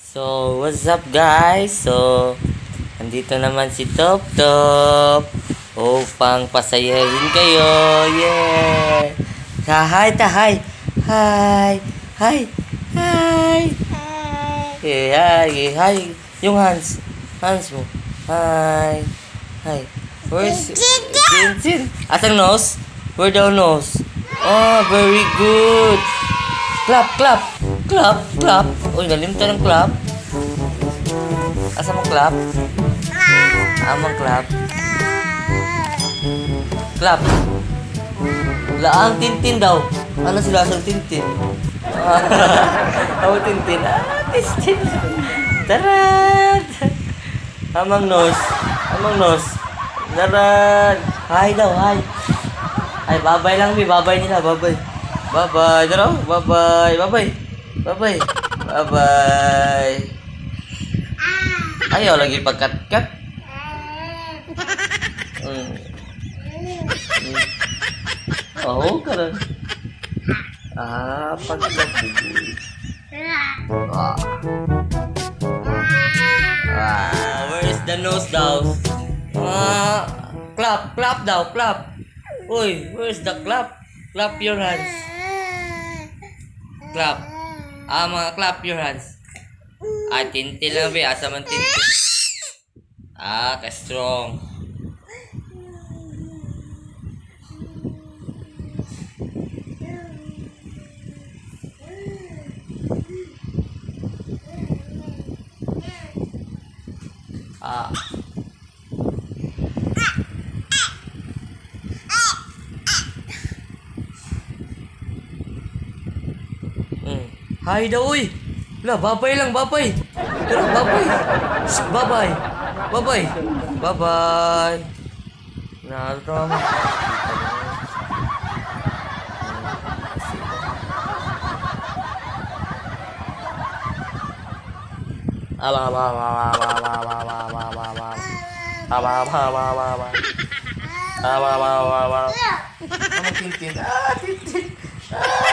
So, what's up, guys? So, andito naman si Top Top upang pasayahin kayo. Yeah! Hi, ta, hi! Hi! Hi! Hi! Hey, hi! Hey, hi! Yung hands. Hands mo. Hi! Hi! Where's Tintin? Asang nose? Where the nose? Oh, very good! Clap, clap! Clap, clap! Uy, nalimtan ng clap. Asa mo clap? Amang clap. Clap. Laang Tintin daw. Ano sila asang Tintin? Ako Tintin. Ah, Tintin. Taran! Amang nose. Amang nose. Taran! Hi daw, hi. Ay, babay lang, mi. Babay nila, babay. Babay. Tara, babay. Babay. Babay. Babay. Ayaw lagi pagkat-kat. Oo, karan. Ah, pagkat. Ah. Ah, where is the nose daw? Ah, clap, clap daw, clap. Uy, where's the clap? Clap your hands. Clap. Ah, mga clap your hands. Ah, tintin lang, be. Asa man tintin? Ah, ka-strong. Ah. Hi daw, uy. La, babay lang, babay. Pero babay. Shh, babay. Babay. Babay. Naruto mo. Aba aba aba aba aba aba aba aba aba. Aba aba aba aba aba. Aba aba aba aba. Ano tintin? Ah, tintin. Ah.